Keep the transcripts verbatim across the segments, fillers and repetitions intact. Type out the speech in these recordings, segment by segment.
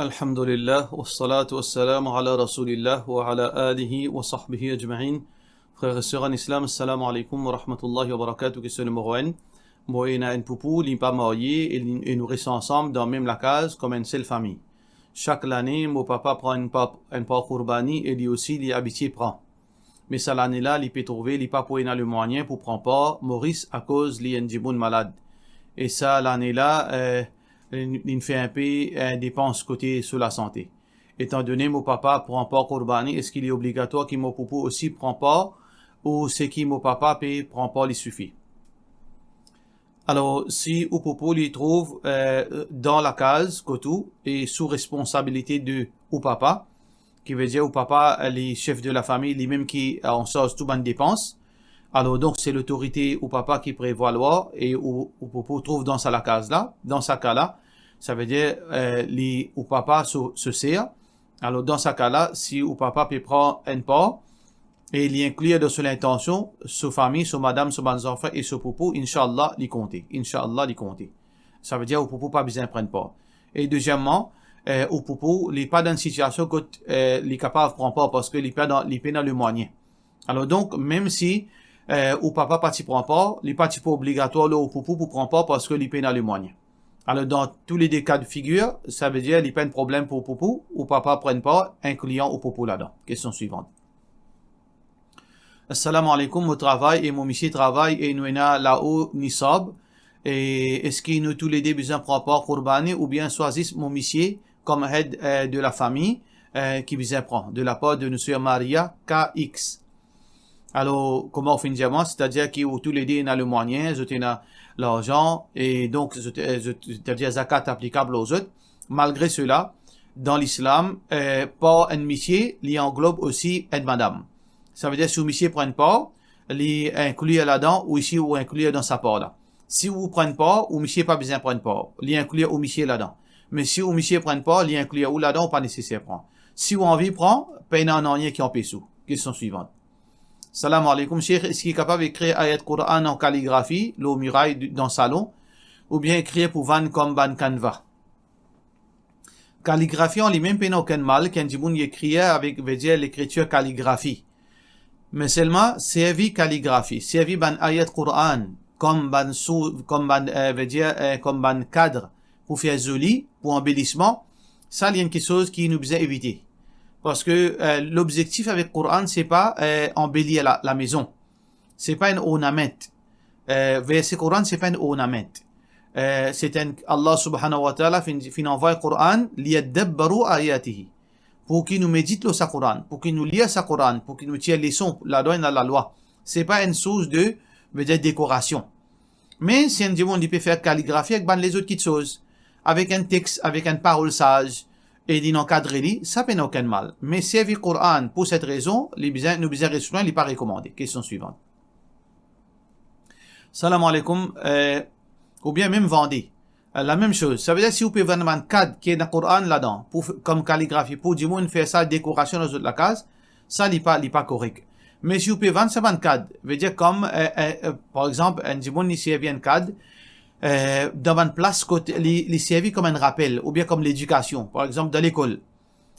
Alhamdulillah, wassalatu wassalamu ala Rasoulillah wa ala alihi wa sahbihi ajmain. Frer e ser an Islam, assalamu alaikum wa rahmatullahi wa barakatuh. Kestion nimero enn. Mo ena enn poupou, li pa marye e li, e nou res ansam dan mem lakaz kouma enn sel fami. Sak lane, mo papa pran enn pa, enn par kourbani e li osi li abitie pran. Me sa lane la, li pe trouve li pa pou ena lemwayin pou pran par, mo ris akoz li enn dimoun malad. E sa lane la, eh, li, li fer inpe, eh, depans kote so lasante. Etandone mo papa pran par kourbani, eski li obligatwar ki mo poupou osi pran par, ou seki mo papa pe pran par li sifi? Alor, si ou poupou li trouv, eh, dan lakaz kot ou e sou responsabilite de ou papa, ki vedir ou papa, eh, li sef de lafami, limem ki an sarz tou bann depans, alor donk se lotorite ou papa ki prevwa lwa e ou, ou poupou trouv dan sa lakaz la, dan sa ka la, savedir, eh, li ou papa so, so ser, alor dan sa ka la, si ou papa pe pran enn par, e li inklir dan so lintansion so fami, so madam, so bann zanfan e so poupou, inshallah, li konte. Inshallah, li konte. Savedir ou poupou pa bizin pran par. E dezieman, eh, ou poupou, li pa dan enn sitiasion kot, eh, li kapav pran par parski li pa dan, li pena lemwayin. Alor donk, mem si, eh, ou papa pa ti pran par, li pa ti pou obligatwar lor ou poupou pou pran par parski li pena lemwayin. Alor, dan toulede ka de figir, savedir li pa enn problem pou ou poupou, ou papa pran par, inklian ou poupou ladan. Kestion swivan. Assalamu alaikum, mo travay e mo misie travay e nou ena lao nisab. E eski nou toulede bizin pran par kourbani oubien swa zis mo misie kom head, eh, de lafami, eh, ki bizin pran, de lapar de nou ser Maria K X? Alor, kouma ou finn dir mwa, setadir ki ou toulede ena lemwayin, zot ena larzan, e donk, zot, eh, zot, setadir zakat aplikab lor zot. Malgre sela, dan Lislam, eh, par enn misie, li anglob osi enn madam. Savedir, si ou misie pran par, li inklir ladan, ou osi ou inklir dan sa par la. Si ou pran par, ou misie pa bizin pran par. Li inklir ou misie ladan. Me si ou misie pran par, li inklir ou ladan, ou pa neseser pran. Si ou anvi pran, pena nanye ki anpes ou. Kestion swivan. Salam alaikum, Sheikh, eski kapav ekrir ayat Quran an kaligrafi lor miray di-, dan salon, oubien ekrir pou vann kom bann kanva? Kaligrafi an limem pena okenn mal, ki enn dimoun li ekrir avek, vedir lekritir kaligrafi. Me selman, servi kaligrafi, servi bann ayat Quran kom bann sou-, kom bann, eh, vedir, eh, kom bann kad pou fer zoli, pou anbelisman, sa li enn kiksoz ki nou bizin evite. Parski, eh, lobzektif avek Quran, se pa, eh, anbelir la, lamezon. Se pa enn ornament. Eh, verse Quran, se pa enn ornament. Eh, se enn, Allah subhanahu wa ta'ala finn, finn anvway Quran, liyadabbaru ayatihi. Pou ki nou medit lor sa Quran, pou ki nou lir sa Quran, pou ki nou tir leson, ladan ena lalwa. Se pa enn sours de, vedir dekorasion. Me si enn dimoun li pe fer kaligrafi avek bann lezot kiksoz, avek enn text, avek enn parol saz, e li ankadre li, sa pena okenn mal. Me servi Quran pou set rezon, li bizin, nou bizin res lwin, li pa rekomande. Kestion swivan. Salam alaikum, eh, oubien mem vande. Eh, lamem soz. Savedir si ou pe vann bann kad ki ena Quran ladan, pou f-, kom kaligrafi, pou dimoun fer sa dekorasion dan zot lakaz, sa li pa, li pa korek. Me si ou pe vann sa bann kad, vedir kom, eh, eh, eh, par exanp, enn dimoun li servi enn kad, eh, dan bann plas kot li, li servi kom enn rapel, oubien kom ledikasion, par exanp dan lekol.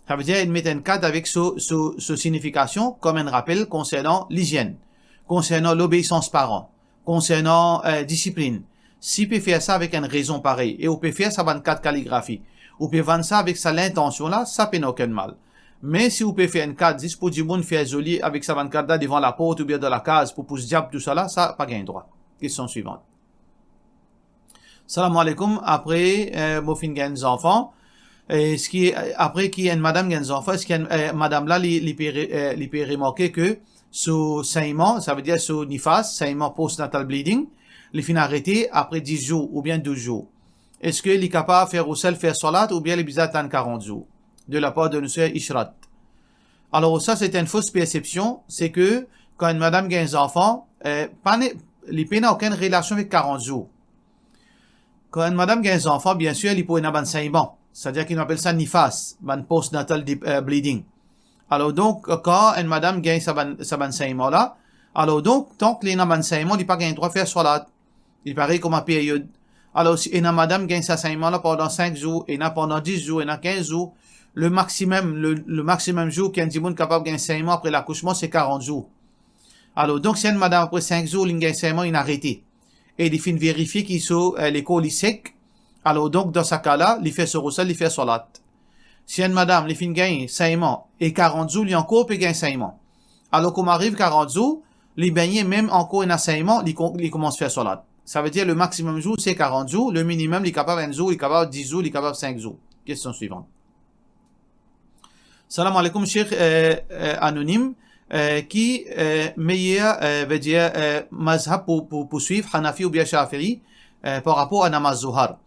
Savedir, li met enn kad avek so, so, so signifikasion kom enn rapel konsernan lizienn, konsernan lobeisans paran, konsernan, eh, disiplinn. Si pe fer sa avek enn rezon parey, e ou pe fer sa bann kad kaligrafi, ou pe vann sa avek sa lintansion la, sa pena okenn mal. Me si ou pe fer enn kad zis pou dimoun fer zoli avek sa bann kad la devan laport oubien dan lakaz pou pous diab, tousala, sa pa gagn drwa. Kestion swivan. Salam alaikum. Apre, eh, mo finn gagn zanfan, eh, eski, eh, apre ki enn madam gagn zanfan, eski enn, eh, madam la, li, li pe re-, eh, li pe remarke ke so segnman, savedir so nifas, segnman postnatal bleeding, li finn arete apre dis zour oubien douz zour. Eski li kapav fer ghusl, fer swalat, oubien li bizin atann karant zour? De lapar de nou ser Ishrat. Alor, sa, se enn fos persepsion, se ke kan enn madam gagn zanfan, eh, pa ne-, li pena okenn relasion avek karant zour. Kan enn madam gagn zanfan, biensir, li pou ena bann segnman. Savedir ki nou apel sa nifas, bann postnatal de-, eh, bleeding. Alor donk, kan enn madam gagn sa bann, sa bann segnman la, alor donk, tank li ena bann segnman, li pa gagn drwa fer swalat. Li parey kouma peryod. Alor, si ena madam gagn sa segnman la pandan sink zour, ena pandan dis zour, ena kinz zour, le maximum, le, le maximum zour ki enn dimoun kapav gagn segnman apre lakousman, se karant zour. Alor, donk, si enn madam apre sink zour, li gagn segnman, li arete. E li finn verifie ki so, eh, lekor li sek. Alor, donk, dan sa ka la, li fer so rosel, li fer swalat. Si enn madam, li finn gagn segnman, e karant zour, li ankor pe gagn segnman. Alor, kouma ariv karant zour, li begne, mem ankor ena segnman, li kon-, li koumans fer swalat. Savedir, le maximum zour, se karant zour, le minimum, li kapav enn zour, li kapav dis zour, li kapav sink zour. Kestion swivan. Salam alaikum, Cheikh, eh, eh, anonim. Eh, ki, eh, meyer, eh, vedir, eh, mazhab pou, pou, pou swiv, Hanafi oubien Shafi'i, eh, par rapor a namaz Zohar?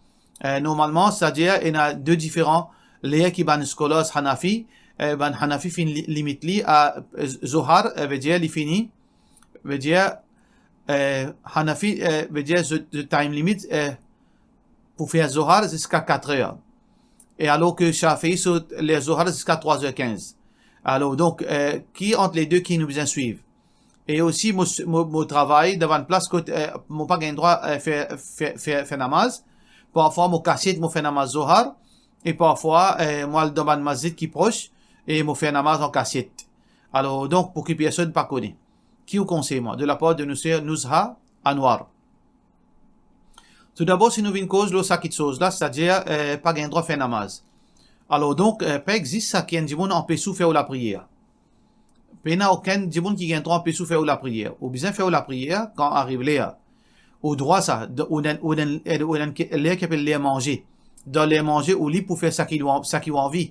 Eh, normalman, setadir, ena de diferan ler ki bann scholars Hanafi, eh, bann Hanafi finn li-, limit li a, eh, Zohar, eh, vedir, li fini, vedir, eh, Hanafi, eh, vedir, zot, zot time limit, eh, pou fer Zohar ziska katr er. E alor ki Shafi'i, so ler Zohar ziska trwa er kinz. Alor, donk, eh, ki ant le de ki nou bizin swiv? E osi, mo, mo, mo travay dan bann plas kot, eh, mo pa gagn drwa, eh, fer, fer, fer, fer namaz. Parfwa, mo kasiet, mo fer namaz Zohar. E parfwa, eh, mo al dan bann masjid ki pros e mo fer namaz an kasiet. Alor, donk, pou ki personn pa kone. Ki ou konsey mwa? De la part de nou ser Nuzha Anwar. Toudabor, si nou vinn koz lor sa kiksoz la, setadir, eh, pa gagn drwa fer namaz. Alor, donk, eh, pa exist sa ki enn dimoun anpes ou fer ou lapriyer. Pena okenn dimoun ki gagn drwa anpes ou fer ou lapriyer. Ou bizin fer ou lapriyer kan ariv ler. Ou drwa sa, d-, ou dan, ou dan, ou dan ke-, ler ki apel ler manze. Dan ler manze, ou lib pou fer sa ki ou an-, sa ki ou anvi.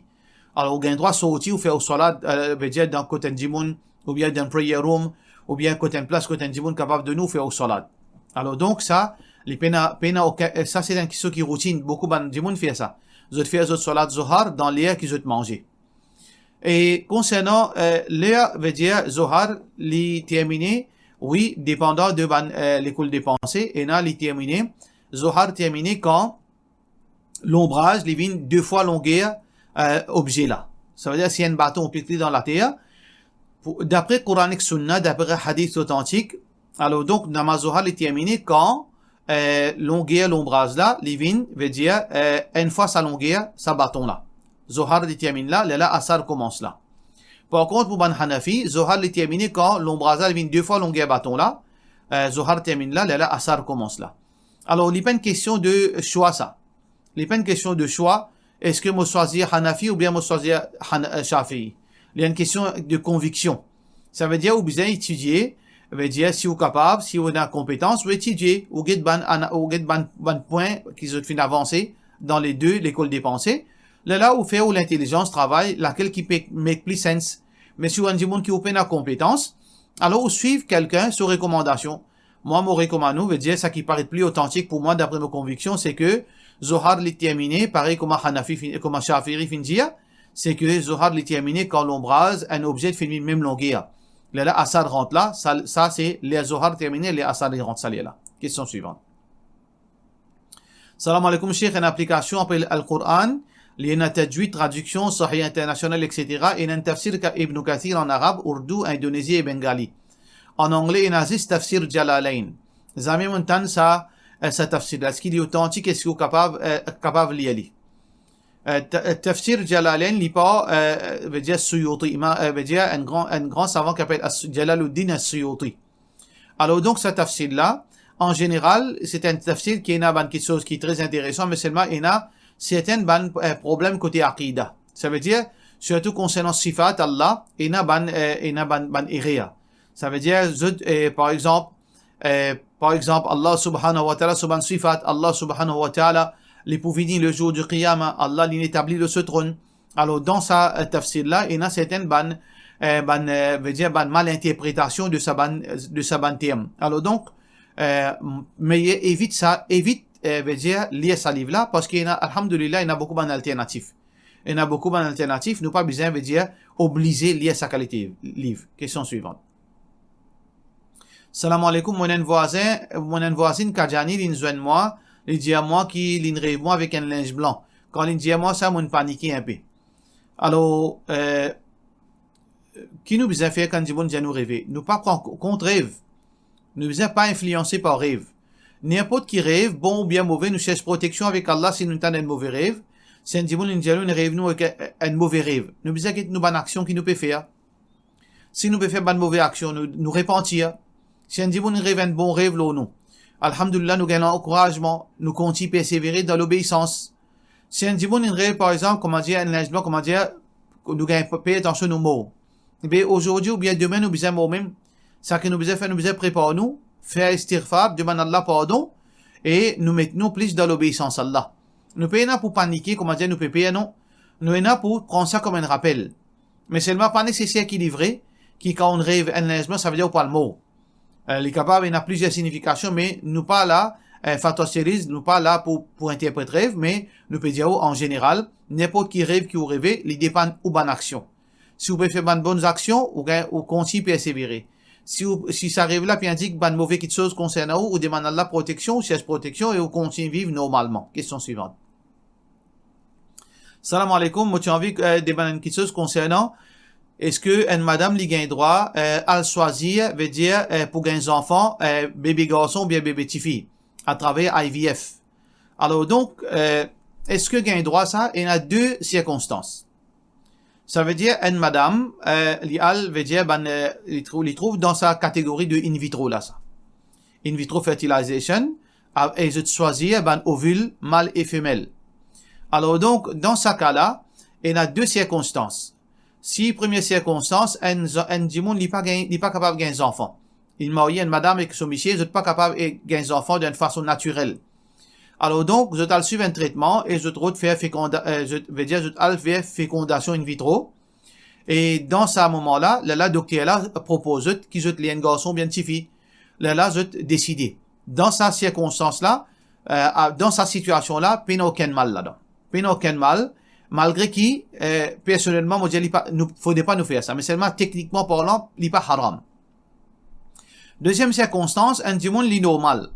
Alor, ou gagn drwa sorti, ou fer ou swalat, eh, vedir dan kot enn dimoun, oubien dan prayer room, oubien kot enn plas, kot enn dimoun kapav donn ou fer ou swalat. Alor, donk, sa, li pena, pena okenn, eh, sa, se enn kiksoz ki routinn, boukou bann dimoun fer sa. Zot fer zot swalat Zohar dan ler ki zot manze. E konsernan, eh, ler, vedir Zohar li termine, wi, depandan de bann, eh, lekol de panse, ena li termine, Zohar termine kan lonbraz li vinn de fwa longer, eh, obze la. Savedir, si enn baton ou pik li dan later, pou, dapre Koran ek Sunna, dapre hadith otantik, alor, donk, namaz Zohar li termine kan, eh, longer lonbraz la, li vinn, vedir, eh, enn fwa sa longer, sa baton la. Zohar li termine la, lerla Asar koumans la. Par kont, pou bann Hanafi, Zohar li termine kan lonbraz la, li vinn de fwa longer baton la, eh, Zohar termine la, lerla Asar koumans la. Alor, li pa enn kestion de swa sa. Li pa enn kestion de swa, eski mo swazir Hanafi oubien mo swazir Han-, eh, Shafi'i. Li enn kestion de konviksion. Savedir ou bizin etidie, vedir si ou kapav, si ou ena konpetans, ou etidie, ou get bann ana-, ou get bann, bann pwin ki zot finn avanse dan le de lekol de panse. Lerla ou fer ou lintelizans travay, lakel ki pe make pli sense. Me si ou enn dimoun ki ou pena konpetans, alor ou swiv kelkenn so rekomandasion. Mwa, mo rekomann ou, vedir, sa ki paret pli otantik pou mwa, dapre mo konviksion, se ke Zohar li termine, parey kouma Hanafi finn, kouma Shafi'i finn dir, se ke Zohar li termine kan lonbraz enn obze finn vinn mem longer. Lerla Asar rant la, sa, sa se ler Zohar termine, ler Asar li rant sa lerla. Kestion swivan. Salam alaikum, Cheikh, enn aplikasion apre Al-Quran, li ena tajwid, tradiksion, Sahih International, et cetera, ena enn tafsir ka-, Ibn Kathir an arab, ourdou, indonezi e bengali. An angle, ena zis tafsir Jalalain. Zame mo'nn tann sa, eh, sa tafsir la. Eski li otantik? Eski ou kapav, eh, kapav lir li? Eh, ta-, eh, tafsir Jalalain, li par, eh, vedir Suyuti, ma-, eh, vedir enn gran, enn gran savan ki apel As-, Jalaluddin As-Suyuti. Alor, donk, sa tafsir la, an zeneral, se enn tafsir ki ena bann kiksoz ki tre interesan, me selman ena sertin bann, eh, problem kote akida. Savedir, sirtou konsernan sifat Allah, ena bann, eh, ena bann, bann erer. Savedir, zot, eh, par exanp, eh, par exanp, Allah subhanahu wa ta'ala, so bann sifat, Allah subhanahu wa ta'ala, li pou vini le zour di Qiyama, Allah, li etabli lor so tronn. Alor, dan sa, eh, tafsir la, ena sertin bann, eh, bann, eh, vedir bann mal interpretasion de sa bann, de sa bann term. Alor, donk, eh, m-, meyer evit sa, evit, eh, vedir lir sa liv la, parski ena, alhamdulillah, ena boukou bann alternatif. Ena boukou bann alternatif, nou pa bizin, vedir, oblize lir sa kalite liv. Kestion swivan. Salam alaikum, mo ena enn vwazin, mo ena enn vwazinn Kadjani, li'nn zwenn mwa, li dir mwa ki li'nn rev mwa avek enn linz blan. Kan li'nn dir mwa sa, mo'nn panike inpe. Alor, eh, ki nou bizin fer kan dimoun dir nou reve? Nou pa pran ko-, kont rev. Nou bizin pa inflianse par rev. Ninport ki rev, bon oubien move, nou sers proteksion avek Allah si nou tann enn move rev. Si enn dimoun inn dir nou inn rev nou ek enn move rev, nou bizin get nou bann aksion ki nou pe fer. Si nou pe fer bann move aksion, nou, nou repantir. Si enn dimoun inn rev enn bon rev lor nou, alhamdulillah, nou gagn lankourazman, nou kontign persevere dan lobeisans. Si enn dimoun inn rev, par exanp, kouma dir, enn linz blan, kouma dir, nou gagn per, atansion nou mor. Be azordi oubien demin nou bizin mor mem. Seki nou bizin fer, nou bizin prepar nou, fer istighfar, demann Allah pardon, e nou met nou plis dan lobeisans Allah. Nou pena pou panike, kouma dir, nou pe per, non. Nou ena pou pran sa kom enn rapel. Me selman pa neseser ki li vre, ki kan ou rev enn linz blan, savedir ou pou al mor. Eh, li kapav ena plizier signifikasion, me nou pa la, eh, fatwa series, nou pa la pou, pou interpret rev, me nou pe dir ou, an zeneral, ninport ki rev ki ou reve, li depann ou bann aksion. Si ou pe fer bann bonn aksion, ou gagn, ou kontign persevere. Si ou, si sa rev la pe indik bann move kiksoz konsernan ou, ou demann Allah proteksion, ou sers proteksion e ou kontign viv normalman. Kestion swivan. Salam aleykoum, mo ti anvi, eh, demann enn kiksoz konsernan, eski enn madam li gagn drwa, eh, al swazir, vedir, eh, pou gagn zanfan, eh, bebe garson oubien bebe tifi, atraver I V F. Alor donk, eh, eski gagn drwa sa? Ena de sirkonstans. Savedir enn madam, eh, li al, vedir bann, eh, li trouv, li trouv dan sa kategori de in vitro la sa. In vitro fertilization, a, e zot swazir bann ovil mal e femel. Alor donk, dan sa ka la, ena de sirkonstans. Si premie sirkonstans, enn, enn dimoun li pa gagn, li pa kapav gagn zanfan. Li marye enn madam ek so misie, zot pa kapav, eh, gagn zanfan dan enn fason natirel. Alor donk, zot al swiv enn tretman e zot rod fer fekonda-, eh, zot, vedir zot al fer fekondasion in vitro. E dan sa moman la, lerla dokter la propoz zot ki zot le enn garson oubien tifi. Lerla zot deside. Dan sa sirkonstans la, eh, a, dan sa sitiasion la, pena okenn mal ladan. Pena okenn mal, malgre ki, eh, personelman, mo dir li pa, nou, fode pa nou fer sa, me selman teknikman parlan, li pa haram. Deziem sirkonstans, enn dimoun li normal.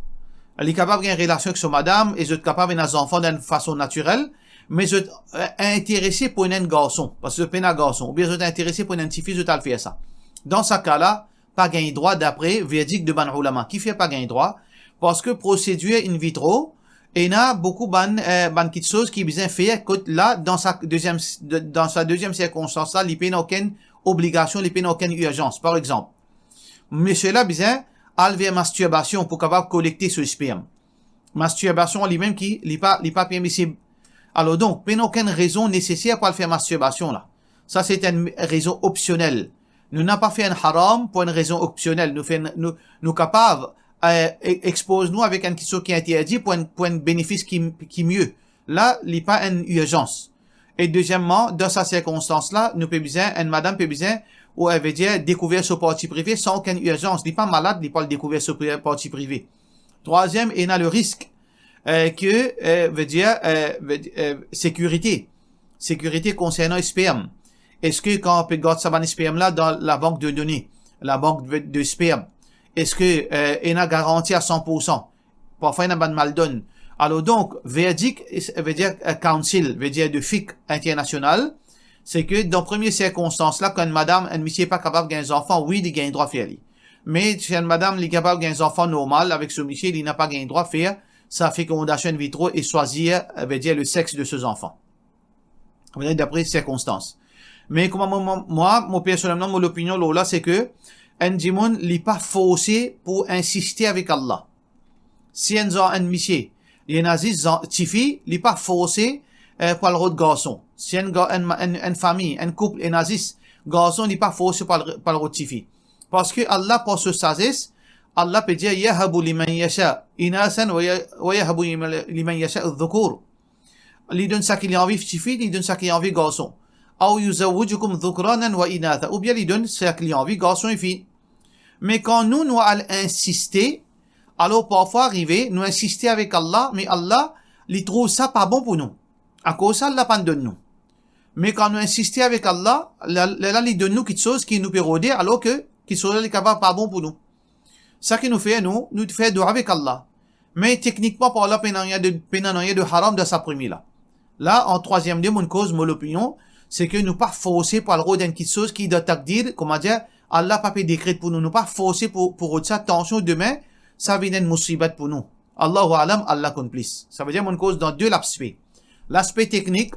Li kapav gagn relasion ek so madam e zot kapav ena zanfan dan enn fason natirel, me zot, eh, interese pou ena enn garson, parski zot pena garson, oubien zot interese pou ena enn tifi, zot al fer sa. Dan sa ka la, pa gagn drwa dapre verdik de bann oulama. Kifer pa gagn drwa? Parski prosedir in vitro, ena boukou bann, eh, bann kiksoz ki bizin fer kot la, dan sa deziem, de, dan sa deziem sirkonstans la, li pena okenn obligasion, li pena okenn irzans. Par exanp, misie la bizin al ver mastirbasion pou kapav kolekte so sperm. Mastirbasion limem ki, li pa, li pa permisib. Alor donk, pena okenn rezon neseser pou al fer mastirbasion la. Sa se enn rezon opsionel. Nou napa fer enn haram pou enn rezon opsionel. Nou fer, nou, nou kapav, eh, e-, expoz nou avek enn kiksoz ki interdi pou enn, pou enn benefis ki, ki mie. La, li pa enn irzans. E dezieman, dan sa sirkonstans la, nou pe bizin, enn madam pe bizin, ou, eh, vedir dekouver so parti prive san okenn irzans. Li pa malad, li pou al dekouver so pri-, parti prive. Trwaziem, ena le risk, eh, ke, eh, vedir, eh, vedir, eh, sekirite. Sekirite konsernan sperm. Eski kan pe gard sa bann sperm la dan labank de done, labank de, de sperm, eski, eh, ena garanti a san pour san? Parfwa ena bann maldonn. Alor donk, verdik, eh, vedir, eh, council, vedir de fiqh internasional, se ke dan premie sirkonstans la, kan enn madam, enn misie pa kapav gagn zanfan, wi, li gagn drwa fer li. Me si enn madam, li kapav gagn zanfan normal avek so misie, li napa gagn drwa fer sa fekondasion in vitro e swazir, eh, vedir le sex de so zanfan. Vedir dapre sirkonstans. Me kouma mo, mo, mwa, mo personelman, mo lopinion lor la, se ke enn dimoun, li pa forse pou insiste avek Allah. Si enn zan, enn misie, li ena zis zan, tifi, li pa forse, eh, pou al rod garson. Si enn ga-, enn ma-, enn, enn fami, enn koup, ena zis garson, li pa forse pou al, pou al rod tifi. Parski Allah, par so sazes, Allah pe dir, "Yahabu liman yasha inathan wa ya-, wa yahabu liman, liman yasha dhukur." Li donn seki li anvi tifi, li donn seki li anvi garson. Aw yuzawwijukum dhukranan wa inatha. Oubien li donn seki li anvi garson e fi. Me kan nou, nou al insiste, alor parfwa arive, nou insiste avek Allah, me Allah, li trouv sa pa bon pou nou. Akoz sa, Allah pa'nn donn nou. Me kan nou insiste avek Allah, la, la, la, li donn nou kiksoz ki nou pe rode, alor ke kiksoz la, li kapav pa bon pou nou. Sa ki nou fer, nou, nou fer dwa avek Allah. Me teknikman parlan, pena nanye de, pena nanye de haram dan sa premie la. La, an trwaziem de, mo koz, mo lopinion, se ke nou pa forse pou al rod enn kiksoz ki dan takdir, kouma dir, Allah pa pe dekret pou nou, nou pa forse pou, pou rod sa, atansion, demin, sa vinn enn mousibat pou nou. Allahu a'lam, Allah konn plis. Savedir, mo'nn koz dan de laspe. Laspe teknik,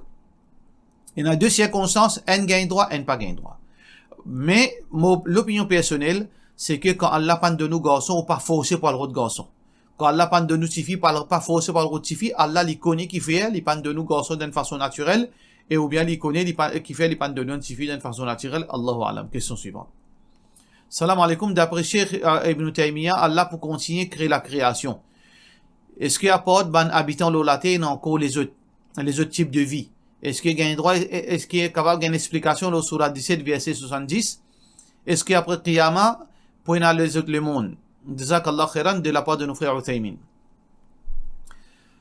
ena de sirkonstans, enn gagn drwa, enn pa gagn drwa. Me mo lopinion personel, se ke kan Allah pa'nn donn ou garson, ou pa forse pou al rod garson. Kan Allah pa'nn donn ou tifi, pa, pa forse pou al rod tifi. Allah, li kone kifer li pa'nn donn ou garson dan enn fason natirel, e oubien li kone li pa, kifer li pa'nn donn ou enn tifi dan enn fason natirel. Allahu a'lam. Kestion swivan. Salam aleykoum. Dapre Sheikh, euh, Ibn Taymiyyah, Allah pou kontigne kre lakreasion. Eski apar bann abitan lor later, ena ankor lezot, lezot tip de vi? Eski gagn drwa, e-, eski kapav gagn explikasion lor sourat diset, verse swasanndis? Eski apre qiyama, pou ena lezot lemond? Jazakallah khairan, de lapar de nou frer Uthaymin.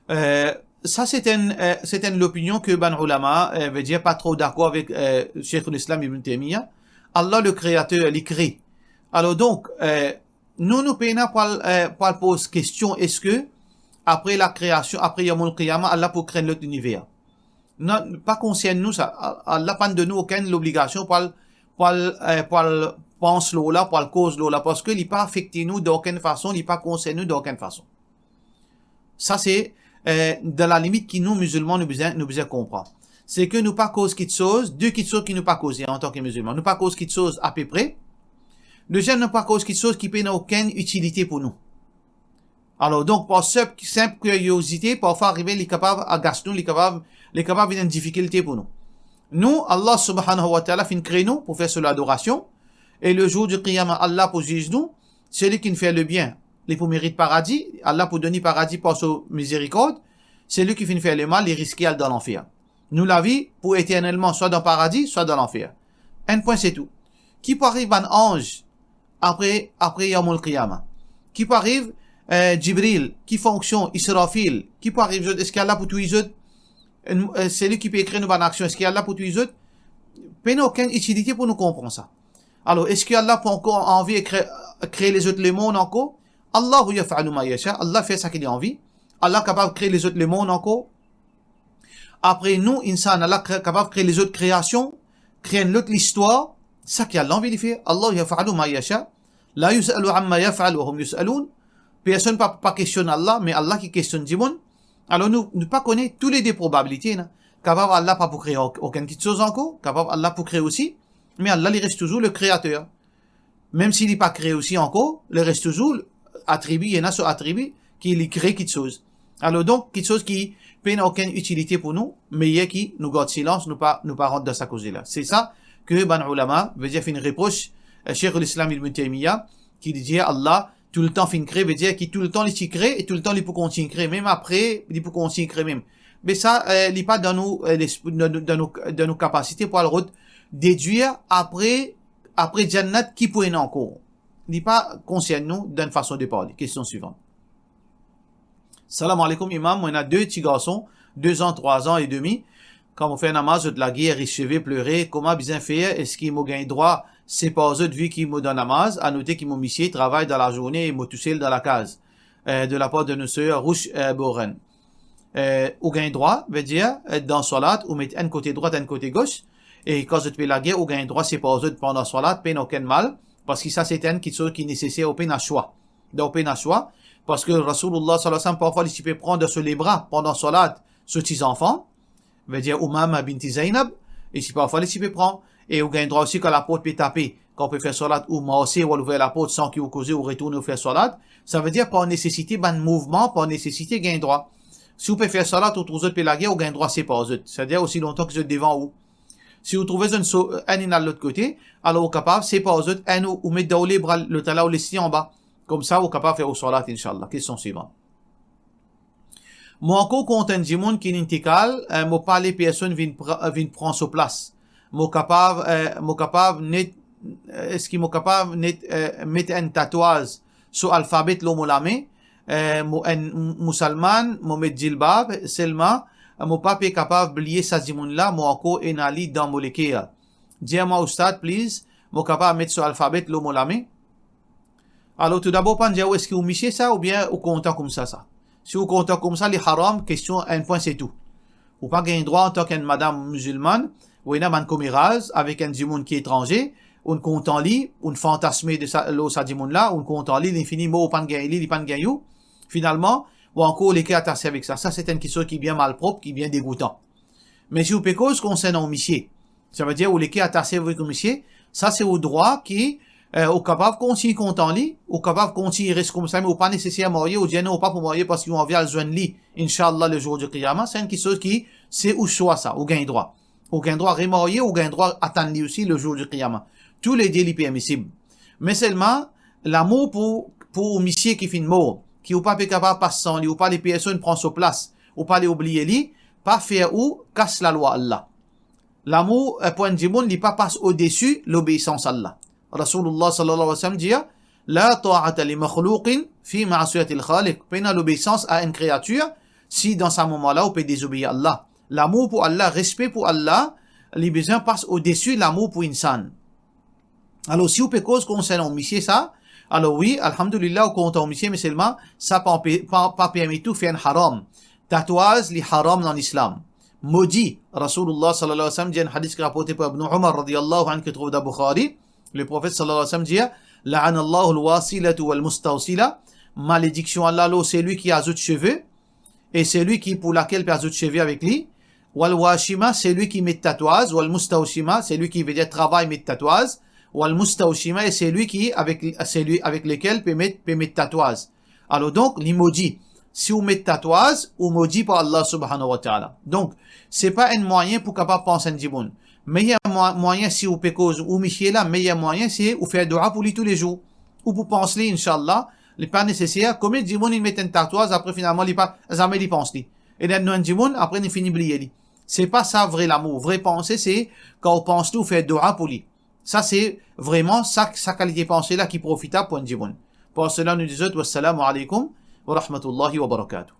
Euh, sa, se enn, euh, se enn lopinion ke bann oulama, euh, vedir pa tro dakor avek, euh, Sheikhul Islam Ibn Taymiyyah. Allah, le Créateur, li kre. Alor donk, euh, nou, nou pena pou al, euh, pou al poz kestion, eski apre lakreasion, apre Yawmul Qiyamah, Allah pou kre enn lot liniver? Non, pa konsern nou sa. Allah pa'nn donn nou okenn lobligasion pou al, pou al, euh, pou al pans lor la, pou al koz lor la, parski li pa afekte nou dan okenn fason, li pa konsern nou dan okenn fason. Sa se, euh, dan lalimit ki nou, mizilman, nou bizin, nou bizin konpran. Se ke nou pa koz kitsoz, de kitsoz ki nou pa koze antan ki mizilman. Nou pa koz kitsoz apepre. Deziem, nou pa koz kitsoz ki pena okenn itilite pou nou. Alor donk, par sinp, sinp kiryozite, parfwa arive li kapav agas nou, li kapav, li kapav vinn enn difikilte pou nou. Nou, Allah Subhanahu wa Ta'ala finn kre nou pou fer so ladorasion, e le zour di qiyama, Allah pou ziz nou. Seli ki finn fer lebien, li pou merit paradi, Allah pou donn li paradi par so mizerikord. Seli ki finn fer lemal, li riske al dan lanfer. Nou lavi pou eternelman swa dan paradi, swa dan lanfer. Enn pwin, se tou. Ki pou ariv bann anz apre, apre Yawmul Qiyamah? Ki pou ariv, euh, Jibril? Ki fonksion Israfil? Ki pou ariv zot? Eski Allah pou touy zot? Euh, seli ki pe ekrir nou bann aksion, eski Allah pou touy zot? Pena okenn itilite pou nou konpran sa. Alor, eski Allah pou ankor anvi kre, kre lezot lemond ankor? Allahu yaf'alu ma yasha. Allah fer seki li anvi. Allah kapav kre lezot lemond ankor. Apre nou, insan, Allah kre, kapav kre lezot kreasion, kre enn lot listwar, seki Allah anvi li fer. Allahu yaf'alu ma yasha. La yus'alu amma yaf'al wa hum yus'alun. Personn pa, pa kestionn Allah, me Allah ki kestionn dimoun. Alor nou, nou pa kone tou le de probabilite la. Kapav Allah pa pou kre ok-, okenn kitsoz ankor, kapav Allah pou kre osi, me Allah li res touzour le Kreater. Mem si li pa kre osi ankor, li res touzour atribi, ena so atribi ki li kre kitsoz. Alor donk, kitsoz ki pena okenn itilite pou nou, meyer ki nou gard silans, nou pa, nou pa rant dan sa koze la. Se sa ke bann oulama, vedir finn repros, euh, Sheikhul Islam Ibn Taymiyyah, ki li dir Allah toultan finn kre, vedir ki toultan li ti kre e toultan li pou kontign kre, mem apre, li pou kontign kre mem. Me sa, euh, li pa dan nou, euh, lesp-, dan nou, dan nou, dan nou kapasite pou al rod dedwir apre, apre Jannat ki pou ena ankor. Li pa konsern nou dan fason de parle. Kestion swivan. Salam aleykoum, Imam. Mo ena de ti garson, de zan, trwa zan e demi. Kan mo fer namaz, zot lager, ris seve, plere, kouma bizin fer? Eski mo gagn drwa separ zot vi ki mo dan namaz? Anote ki mo misie travay dan lazourne e mo tousel dan lakaz. Euh, de lapar de nou ser Rouch, euh, Boren. Euh, ou gagn drwa, vedir, euh, dan swalat, ou met enn kote drwat, enn kote gos, e kan zot pe lager, ou gagn drwa separ zot pandan swalat, pena okenn mal, parski sa se enn kitsoz ki neseser, ou pena swa. Donk, ou pena swa, parski Rasoulullah sallallahu alayhi wa sallam, parfwa, li ti pe pran dan so lebra pandan swalat so ti zanfan, vedir Umama binti Zainab, e si parfwa li ti pe pran, e ou gagn drwa osi kan laport pe tape, kan ou pe fer swalat, ou marse, ou al ouver laport san ki ou koze, ou retourne, ou fer swalat, savedir par nesesite, bann mouvman, par nesesite gagn drwa. Si ou pe fer swalat, ou trouv zot pe lager, ou gagn drwa separ zot, savedir osi lontan ki zot devan ou. Si ou trouve zot so-, enn inn al lot kote, alor ou kapav separ zot, enn ou, ou met dan ou lebra, lot la ou les li anba. Koumsa ou kapav fer ou swalat, inshallah. Kestion swivan. Mo ankor kont enn dimoun ki inn intikal, eh, mo pa le personn vinn pra-, vinn pran so plas. Mo kapav, eh, mo kapav net, eski mo kapav net, eh, met enn tatwaz so alfabe lor mo lame? Eh, mo enn m-, mousalman, mo met jilbab, selman, eh, mo pa pe kapav bliye sa dimoun la, mo ankor ena li dan mo leker. Dir mwa, Oustad, please, mo kapav met so alfabe lor mo lame? Alor, toudabor, ou pa'nn dir ou eski ou misie sa oubien ou kontan koumsa sa. Si ou kontan koumsa, li haram, kestion enn pwin, se tou. Ou pa gagn drwa antan ki enn madam mizilman, ou ena bann komeraz avek enn dimoun ki etranze, ou'nn kontan li, ou'nn fantasme de sa, lor sa dimoun la, ou'nn kontan li, li fini mor, ou pa'nn gagn li, li pa'nn gagn ou. Finalman, pou ankor ou leker atase avek sa. Sa se enn kiksoz ki bien malprop, ki bien degoutan. Me si ou pe koz konsernan ou misie, savedir ou leker atase avek ou misie, sa se ou drwa ki, eh, ou kapav kontign kontan li, ou kapav kontign res koumsa, me ou pa neseser marye, ou dir non, ou pa pou marye parski ou anvi al zwenn li, inshallah, le jour du qiyamah. Se enn kiksoz ki, se ou swa sa, ou gagn drwa. Ou gagn drwa remarye, ou gagn drwa atann li osi le jour du qiyamah. Toulede li permisib. Me selman, lamour pou, pou ou misie ki finn mor, ki ou pa pe kapav pas san li, ou pa le personn pran so plas, ou pa le oubliye li, pa fer ou kas lalwa Allah. Lamour, eh, pou enn dimoun, li pa pas odesi lobeisans Allah. Rasoulillah sallallahu alayhi wa sallam dir, "La ta'ata li makhlouqin fi ma'siyatil khaliq." Pena lobeisans a enn kreatir, si dan sa moman la ou pe dezobeir Allah. Lamour pou Allah, respe pou Allah, li bizin pas odesi lamour pou insan. Alor, si ou pe koz konsernan ou misie sa, alor wi, alhamdulillah, ou kontan ou misie, me selman, sa pa anpe-, pa, pa permet ou fer enn haram. Tatwaz, li haram dan Lislam. Modi, Rasoulillah sallallahu alayhi wa sallam dir, enn hadis ki raporte par Ibn Umar radiyallahu anhu, ki trouv dan Bukhari, le Profet sallallahu alayhi wa sallam dir, "La'anallahu al-wasilatu wal-mustawsila", malediksion Allah lor selwi ki azout seve, e selwi ki pou lakel pe azout seve avek li, wal-washima, selwi ki met tatwaz, wal-mustawshima, selwi ki, vedir travay met tatwaz, wal-mustawshima, e selwi ki avek, selwi avek lekel pe met, pe met tatwaz. Alor donk, li modi. Si ou met tatwaz, ou modi par Allah subhanahu wa ta'ala. Donk, se pa enn mwayin pou kapav pans enn dimoun. Meyer mwa-, mwayin, si ou pe koz ou misie la, meyer mwayin se ou fer dua pou li toulezour. Ou pou pans li, inshallah, li pa neseser. Konbien dimoun inn met enn tatwaz, apre finalman li pa, zame li pans li. E dan nou enn dimoun, apre li fini bliye li. Se pa sa vre lamour. Vre panse se kan ou pans li, ou fer dua pou li. Sa se vreman sa, sa kalite panse la ki profitab pou enn dimoun. Par sela nou dir zot, wassalamu alaykum wa rahmatullahi wa barakatuh.